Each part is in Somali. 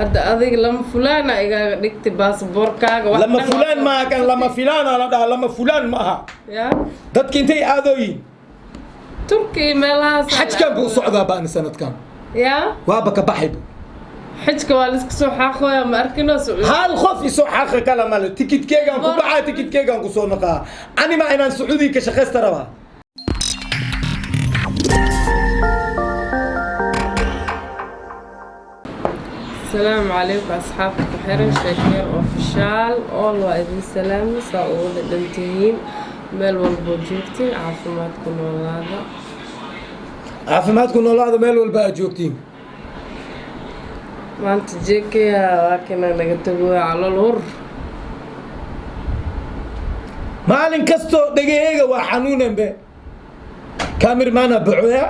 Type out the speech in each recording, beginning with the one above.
Hadda adiga lama fulaana igaaga dhigtay baasaboorkaaga wax lama dhan fulaan waa maaha kan, lama filaana la dhaha, lama fulaan ma aha. Ya. Dadka intay aadooyin? Turki iyo meelahaas. Xajkan buu u socdaa baani sanadkan. Ya. Waaba ka baxayba. Xajka waa laiska soo xaaqooya, ma arkino Sacuudi. Hal qof isoo xaqi kala male, tikidkeegaan ku baxaa, tikidkeegaan kusoo naqaa. Anima inaan Sacuudiga ka shaqaysta rabaa. Asalaamu calaykum asxaabta ku xiran Sheekeer Official all, waa idin salaami. Saa ugu dhadhantihiin meel walboo joogtiin, caafimaadku noolaada. Caafimaadku noolaada meel walba aad joogtiin. Maanta jeekaya waa kana naga tagoya, calool hur. Maalin kastoo dhegaheyga waa xanuunanbe, kamirmaana baxooya,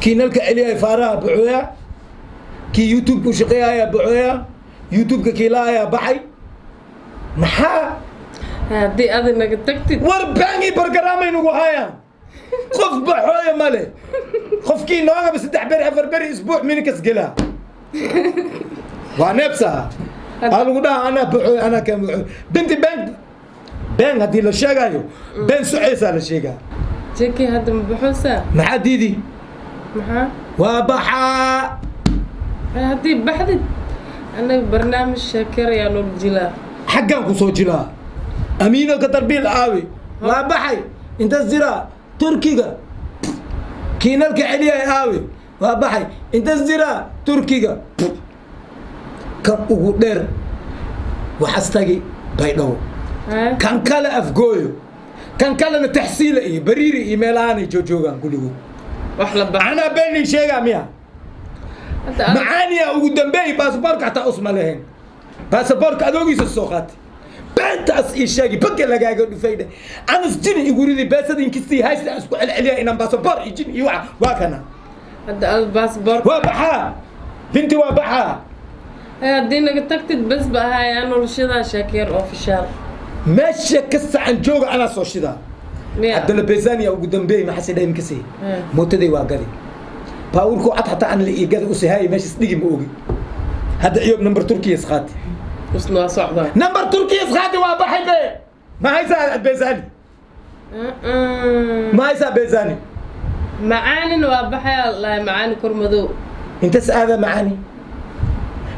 kii nalka celiyay faaraha baxooya, kii YouTube-ku shaqeeyaya baxooya, YouTube-ka kii la-ayaa baxay. Maxaa? Haddii adi naga tagtid. War baangi bargaraamay nagu hayaan, qof baxooya male. Qofkii noogaba 3 beri, 4 beri, isbuuc minikas gelaa waa neebsaha aa lagu dhaha anaa baxooy, anaa kaan baxooy. Binti, been been haddii la sheegayo, been soceysaa la sheegaa. Jeekay, hadda ma baxoosaa? Maxaa diidi? Maxaa? Waa baxaa. Haddii baxdid, annaga barnaamij Sheekeer ayaa nool jilaa. Xaggaan ku soo jilaa amiino ka tarbiil aawi. Waa baxay, intaas jiraa Turkiga, kiinalka celiyay aawi. Waa baxay, intaas jiraa Turkiga, kan ugu dheer waxaas tagi Baydhabo. Hee? Kan kale Afgooyo, kan kalena Taxsiila iyo Bariiri iyo meelahaanay joojoogaan kulligood. Wax la bax. Anaa beenin sheegaa miya? Hadda adiga- Macaaniya ugu dambeey baasaboorka xataa usma lahayn, baasaboorka adoogiisa soo qaatay. Beentaas ii sheegi, baka lagaaga dhufay dheh. Anas jini igu ridi, beesada inkistii haysta aan isku celceliya inaan baasaboor iyo jin iyo waxa waa kana. Hadda ada baasaboorka. Waa baxaa binti, waa baxaa. Hee, haddii naga tagtid bes ba ahayaa noloshadaa Sheekeer Official. Meesha kasta aan jooga anaa soo shidaa. Miya? Cabdalla Bezania ugu dambeey maxaa dhahay makasii? Hee. Mootaday waa gadi, baabuurku cad xataa aan la ii gadi usihaayay, meeshas dhigi ma ogi. Hadda ciyoob number Turkiya isqaati. Usna waa socdaa. Number Turkiya isqaati, waa baxay be. Ma haysaa Bezani? Ma haysaa Bezani? Macaanin waa baxaya lahay, macaani kor madow. Intas aada macaani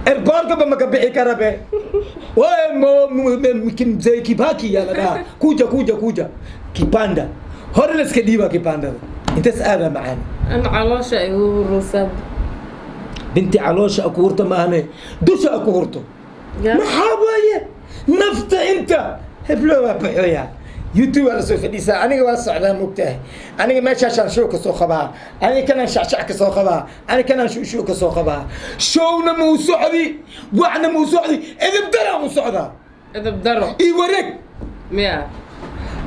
airportkaba maka bixi kara be. Mzee Kibaki yaa la dhahaa, kuja kuja kuja kipanda hore la iska dhiibaa kipandada. Intas aada macaani. An caloosha igu hurusaa. Binti, caloosha aku hurto maahane, dusha aku hurto. Maxaa waaye nafta inta heblo waa baxooya, YouTube waa lasoo fadhiisaa, aniga waa socdaa, mogtahay. Aniga meeshaashaan show ka soo qabaa, aniga kanaan shacshac ka soo qabaa, aniga kanaan shushow ka soo qabaa. Showna muu socdi, waxna muu socdi, edeb daraan u socdaa. Edab daro. Ii wareeg. Miya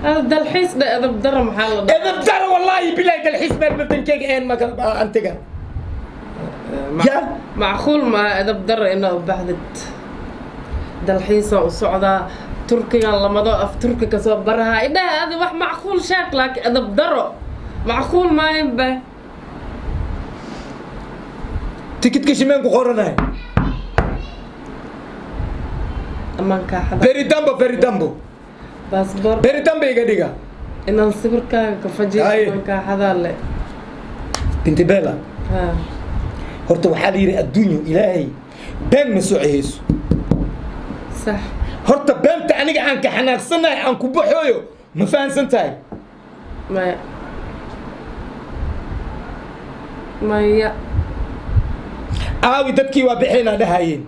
hada dalxiis dhe, edab daro maxaa la dhahaa? Edeb daro, wallaahi bilahi, dalxiis meel badankeyga een maka antiga ya. Macquul maaha edab daro inaa u baxdid. Dalxiisaan u socdaa Turkigan, lamado af Turki kasoo barahaa idhaha adi wax macquul sheeg, laakiin edab daro macquul maahin ba. Tikidka shimeen ku qoranay. Amaankaa xada. Beri dambo, beri dambo. Baasboor. Beri dambo iga dhiga. Inaan sawirkaaga ka fajiyo. Haye. Amaankaa xadaa le. Binti Bella. Ha. Horta waxaa la yidhi adduunyo ilaahay been ma soo ceheyso. Sax. Horta beenta aniga aan ka xanaaqsanahay aan ku baxooyo, ma fahansan tahay? Maya, maya. Aawi dadkii waa bixeenaa dhahayeen,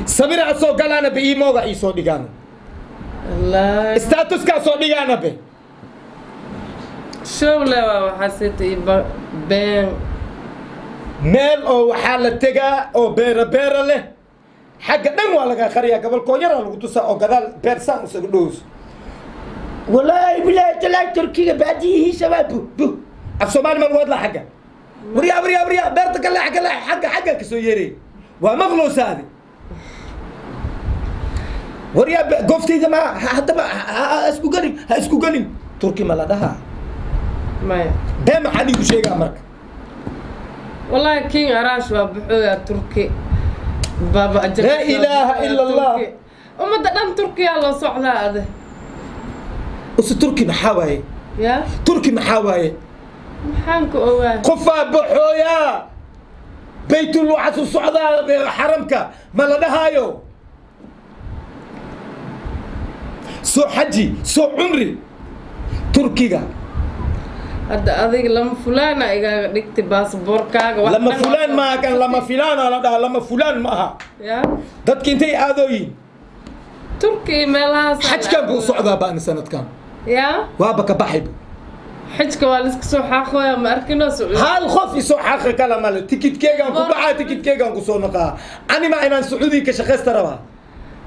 sabira asoo galaana be, iimooga iisoo dhigaano. Wallaahi. Statuskaa soo dhigaana be. Show le waa waxaa siita iyo been. Meel oo waxaa la tegaa oo beera beera leh, xagga dhan waa laga qariyaa, gobolkoo yaraa lagu tusaa oo gadaal beersaan usaga dhowso. Wallaahi bilaahi talaahi, Turkiga baadiyihiisa waa bu bu. Af Soomaali ma lagu hadlaa xagga? Waryaa waryaa waryaa, beerta ka leex, ka leex, xagga xagga kasoo yeeray waa maqloosaade. Waryaa gooftayda ma haddaba ha isku gelin, ha isku gelin. Turki ma la dhahaa? Maya. Bee maxaa liigu sheegaa marka? Wallaahi King Arash waa baxooyaa Turki. Baaba ajar. Laa ilaaha ila Allah. Ummadda dhan Turkiyaa loo socdaa ade. Use Turki maxaa waaye? Ya. Turki maxaa waaye? Maxaan ku ogaa? Qofaa baxooyaa, baytul waxaas u socdaa, xaramka ma la dhahaayo soo xaji, soo cumri Turkiga. Hadda adiga lama fulaana igaaga dhigtay baasaboorkaaga wax Lama dhan fulaan maaha kan, lama filaana la dhahaa, lama fulaan ma aha. Ya. Dadki intay aadooyin? Turki iyo meelahaas. Xajkan buu u socdaa baani sanadkan. Ya. Waaba ka baxaybu. Xajka waa laiska soo xaaqooya, ma arkino Sacuudi. Hal qof isoo xaqi kala male, tikidkeegaan ku baxaa, tikidkeegaan ku soo noqaa. Anima inaan Sacuudiga ka shaqaysta rabaa.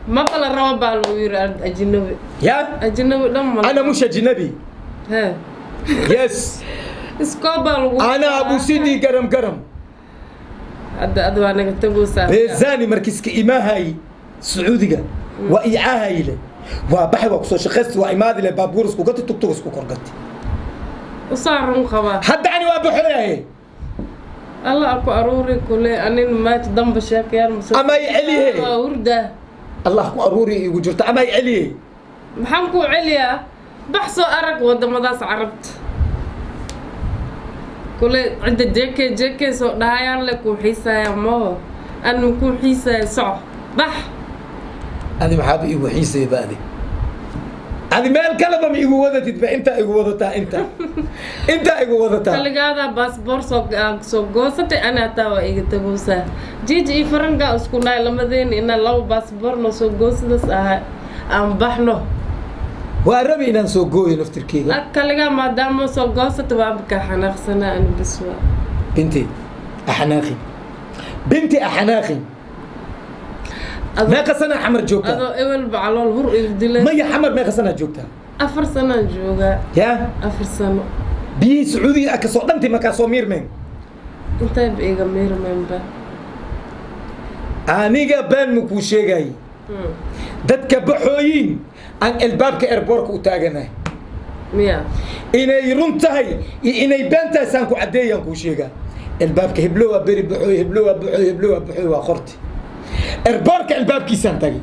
Maba la rabo baa lagu yiri ajnabi. Ya. Ajnabi dhan ma. أنا مش أجنبي. He. Yes. Iskoo baa lagu. أنا أبو سيدي قرم قرم. Hadda ad waa naga tagoosaa. Beezani markiiska imaahay Sacuudiga waa icaahayile, waa baxay, waa kusoo shaqaysta, waa imaadile, baabuur isku gati, tugtug isku korgati. Usaa run qabaa. Hadda ani waa baxoyahay. Allah aku aruuri kule anin maanta damba sheekayaan mase. Ama i celihe. Waa hurdaa. Allah ku aruuri igu jirto, ama i celiye. Maxaan kuu celiyaa? Bax, soo arag wadamadaas Carabta kule cidda JK JK soo dhahayaan le kuu xiisaya maho, an ma kuu xiisaya, soco, bax. Adi maxaaba igu xiisayba? Adi meel kaleba ma igu wadatid ba? Intaa igu wadataa, intaa igu wadataa. Kaligaadaa baasboor soo soo goosatay, ani hataa waa iga tagowsaa. Jiiji iyo farangaa isku nahay lamadeena inaa laba baasboor noo soo goosadaas ahaa aan baxno. Waa rabi inaan soo gooyo naftirkeyga. Kaligaa maadaama soo goosata waaba kaa xanaaqsanaa ani, bas waa. Binti axanaaqi, binti axanaaqi. Meeqa sana Xamar joogtaa? Adoo ewelba calool hur igu dilay. Maya, Xamar meeqa sanaa joogtaa? 4 sanaan joogaa. Ya. 4 sano. Biyihii Sacuudiga ah kasoo dhantay, markaa soo miirmeen. Intayba iga miirmeenba. Aniga been ma kuu sheegay? Dadka baxooyin aan albaabka airportka u taaganahay. Miya? Inay run tahay iyo inay been tahay saan ku caddeeyaan kuu sheegaa. Albaabka heblo waa beri baxooy, heblo waa baxooy, heblo waa baxooy, waa qorti airportka albaabkiisaan tagay.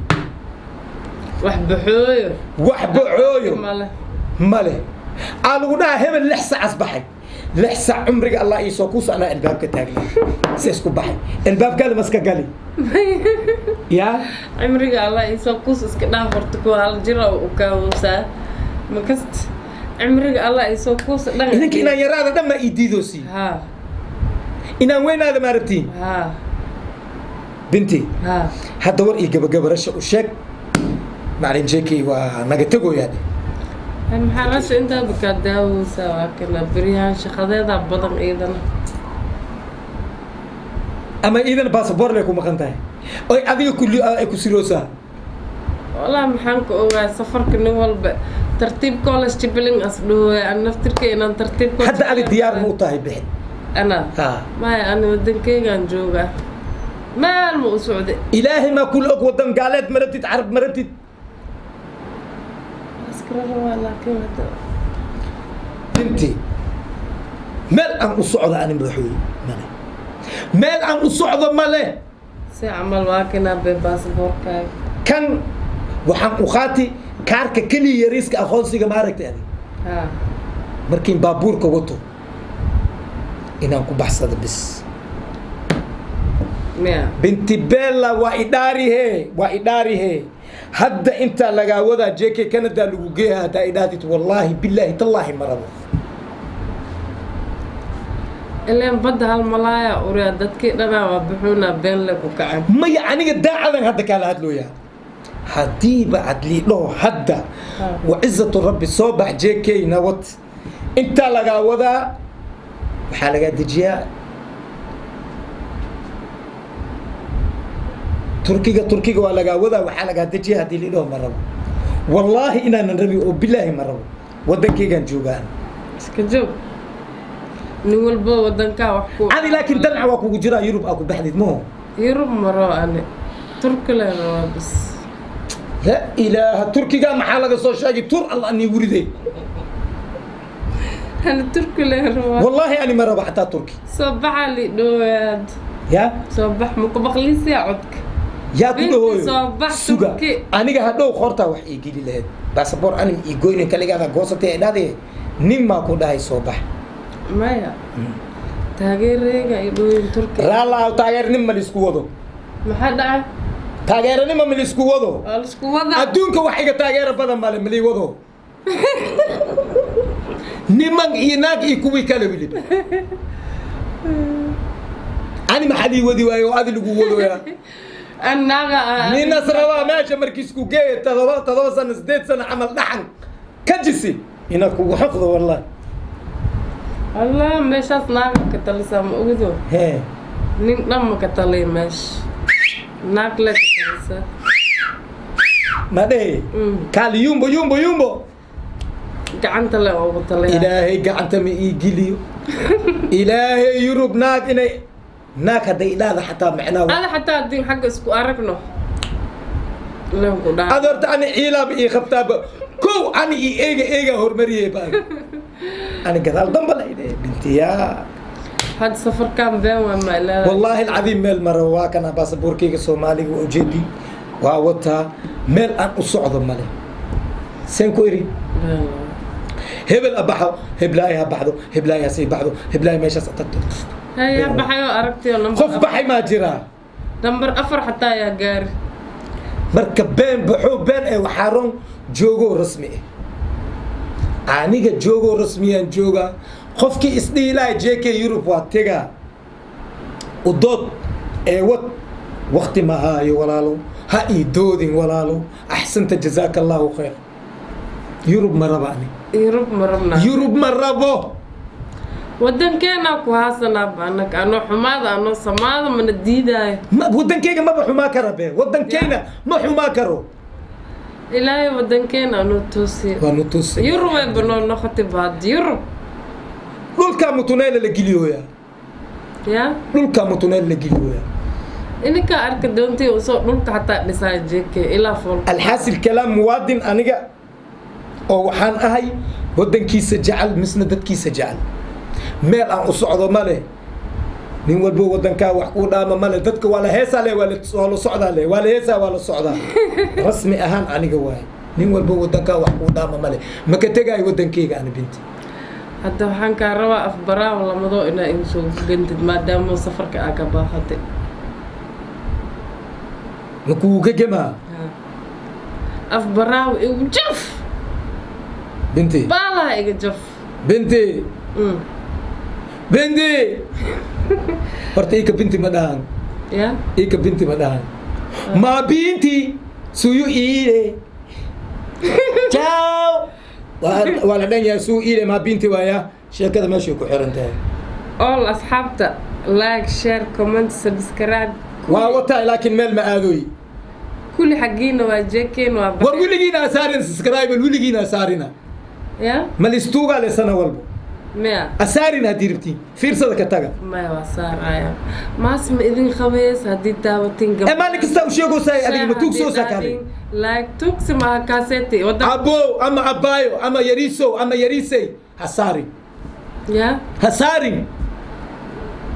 Wax baxooyo. Wax baxooyo. Male. Male, aa lagu dhahaa hebel 6 sacas baxay, 6 sac cumriga Allah iisoo kuusa, anaa albaabka taagnaa si isku baxay, albaabkaada maska gali ya. Cimriga Allah isoo kuus iska dhaaf horta, kuwa hal jira u kaawusaa makast cimriga Allah isoo kuus dhan. Idinka inaan yaraada dhan maa ii diidoosii? Ha. Inaan weynaada maa rabtiin? Ha. Binti. Ha. Hadda war iyo gabagabarasha u sheeg, macalin JK waa naga tegoyaa dhe. Maxaa rasha intaaba kaa daaweysaa? Waa kana beryahan shaqadeedaa badan iidana. Ama iidan basaboor lay ku maqan tahay oy adiga kulli ay ku siroosaa. Walaa maxaan ku ogaa? Safarka nin walba tartiib college jibiling as dhowaa an naftirka inaan tartiib college. Hadda adi diyaar ma u tahay bixi? Ana? Ha. Maya, ani wadankeygaan joogaa, meel ma u socday. Ilaahay maa kula og, wadan gaaleed ma rabtid, Carab ma rabtid? Iskala rabaa, laakiin hadda. Binti, meel aan u socdo ani madaxweyne male, meel aan u socdo male. Si camal waa kanaa bee baasaboorkaaga. Kan waxaan u qaati kaarka keliya yariiska aqoonsiga, ma aragtay adi? Ha. Markiin baabuurka wato inaan ku baxsado bis. Miya? Binti Bella, waa idhaarihe, waa idhaarihe. Hadda intaa lagaa wadaa JK Canada lagu geeha, haddaa idhahdid wallaahi bilaahi tallaahi ma rabo. Ileen badda hal malaaya uriya, dadkii dhanaa waa buxuuna beenle ku kacen. Maya, aniga daacadan hadda kaala hadlooyaa, haddiiba cadliidhaho hadda wacizatu rabbi soo bax JK nawad, intaa lagaa wadaa, waxaa lagaa dejiyaa Turkiga, Turkiga waa lagaa wadaa, waxaa lagaa dejiyaa, haddii liidhaho ma rabo, wallaahi inaanan rabi oo bilaahi ma rabo, waddankaygaan joogaan. Iska joog, nin walbo wadankaa wax ku. Adi laakiin danca waa kugu jiraa Yurub aa ku baxdid maho? Yurub ma rabo ani, Turki le rabaa bas. La ilaaha, Turkiga maxaa laga soo sheegay? Tur Allah nii wuriday. Ani Turki le rabaa. Wallaahi ani ma rabo xataa Turki. Soo baxa li dhowaad. Ya. Soo bax, maku baqliisiya codka. Yaa ku Binti dhahooyo? Soo bax. Suga. Turki. Aniga hadhow qoortaa wax ii geli lahayd, baasaboor anim ii goynin, kaligaada goosatay ay dhahday. Nin maa ku dhahay soo bax? Maya, taageereyga iyo dhooyin Turki. Raallaaw, taageernimo ma laisku wado. Maxaa dhacay? Taageeranimo ma laisku wado. Waa laisku wadaa. Adduunka wax iga taageero badan male, malii wado niman iyo naag iyo kuwii kale weliba. Ani maxaa lii wadi waayo oo adi lagu wadoyaa? Annaga Ninas rabaa meesha markii isku geeya 7 7 sano, 8 sano camal dhaxan ka jisi ina kugu xoqdo, wallahi. Allah, meeshaas naaga ka talisaa, ma ogido? Hee. Nin dhan ma ka taliya meesha, naag le ka talisaa. Ma dhehe? Kaali yumbo yumbo yumbo. Gacanta le ugu taliya. Ilaahay gacanta ma ii geliyo. Ilaahay Yurub naag inay naag hadday idhaahda xataa macnaa Ada xataa haddii xagga isku aragno len ku dhaa. Ad horta ani ciilaaba ii qabtaaba kow, ani ii eega eega hormariyey baan ani gadaal damba la idhe bintiyaa. Hadda safarkan been waa ma ilaahay? Wallaahi alcadiim, meel mara waa kana baasaboorkeyga Soomaaliga waa ujeedi, waa wataa. Meel aan u socdo male, seen ku iri. Been waa. Hebel ha baxo, heblaay ha baxdo, heblaay ha sii baxdo, heblaay meeshaas ha tagto. Haya, baxayo aragtiyo number Qof baxay maa jiraa? Number 4 xataa yaa gaari. Marka been baxo been ee waxaa ron joogoo rasmi ah. Aniga joogoo rasmiyaan joogaa. Qofkii isdhihi lahay JK Yurub waa tegaa, udood ee wad wakti ma haayo, walaalo, ha ii doodin walaalo. Axsanta, jazaaka Allahu khayr. Yurub ma raba ani. Yurub ma rabnaa. Yurub ma rabo. Wadankeena ku haasanaaba annaga, anoo xumaada anoo samaada mana diidaayo. Ma wadankeyga maba xumaa kara be, wadankeyna ma xumaa karo. Ilaahay wadankeena anoo toosiyo. Waa nu tusay. Yurub ay banoo noqotay baad Yurub. Dhulkaa mutuneela la geliyooya. Ya. Dhulkaa mutuneel la geliyooya. Ininkaa arka doontay usoo dhulka xataa dhisaa JK ilaa fool. Alxaasil kalaam, muwaadin aniga oo waxaan ahay wadankiisa jecel, misna dadkiisa jecel. Meel aan u socdo male. Nin walbo wadankaa wax kuu dhaama male. Dadka waa la heesaa le, waa la socdaa le, waa la heesaa, waa la socdaa. Rasmi ahaan aniga waaye, nin walbo wadankaa wax kuu dhaama male. Maka tegaayo wadankeyga ani, binti. Hadda waxaan kaa rabaa afbaraaw lamadoo inaa igu soo gantid, maadaama safarka aa ka baaqatay. Makuuga gemaa? Afbaraaw igu jaf. Binti. Baalaha iga jaf. Binti. Binti, horta ika binti ma dhahan. Ya. Ika binti ma dhahan, ma binti suyu iile ciao. Waa la dhan yahay suu iile ma binti waaya. Sheekada meeshay ku xiran tahay. All asxaabta, like, share, comment, subscribe. Waa wataa, laakiin meel ma aadoy. Kulli xaggiina waa jekeen waa. War weligiina asaarin subscribe, weligiina asaarina. Ya. Malistuugaa le sana walbo. Miya? Asaarin haddii rabtiin, fiirsada ka taga. Maya, waa saaraya, maas ma idin qabeys haddii daawatin. Ee maalin kasta u sheegoosaay, adiga ma tuugsoosaa kaale? Like tuugsi maaha kaaseti wadan. Abow ama abaayo ama yariisow ama yariisey, ha saarin. Ya. Ha saarin.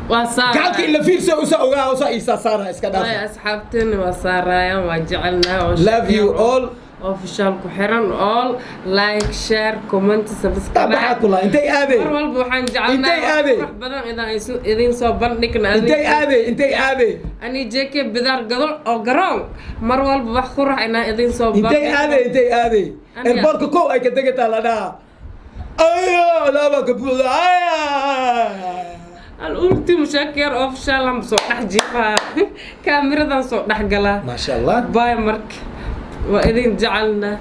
Waa saaraya. Gacalka in la fiirso usa ogaa usa iisaa saara iska maya dhaafa. Asxaabteena waa saarayaan, waa jecelnahay oo Love you all. Official ku xiran all, like, share, comment, subscribe. Maxaa kula intay aadey? Mar walba waxaan jecelnahay Intay aaday? wax badan idaan idin soo bandhigna. Intay aadey? Intay aadey? Ani JK bidaar gado oo garoon mar walba wax qurax inaan idin soo Intay bandhigno. aadey? Intay aadey? Aniga. Airportka kow ay ka degataa la dhaha, ayo alaaba ka buuxda aya. Al ultimo shakeer official aan soo dhex jiifaa, kaamiradan soo dhex galaa. Maasha Allah. Bye, marka waa idin jecelna.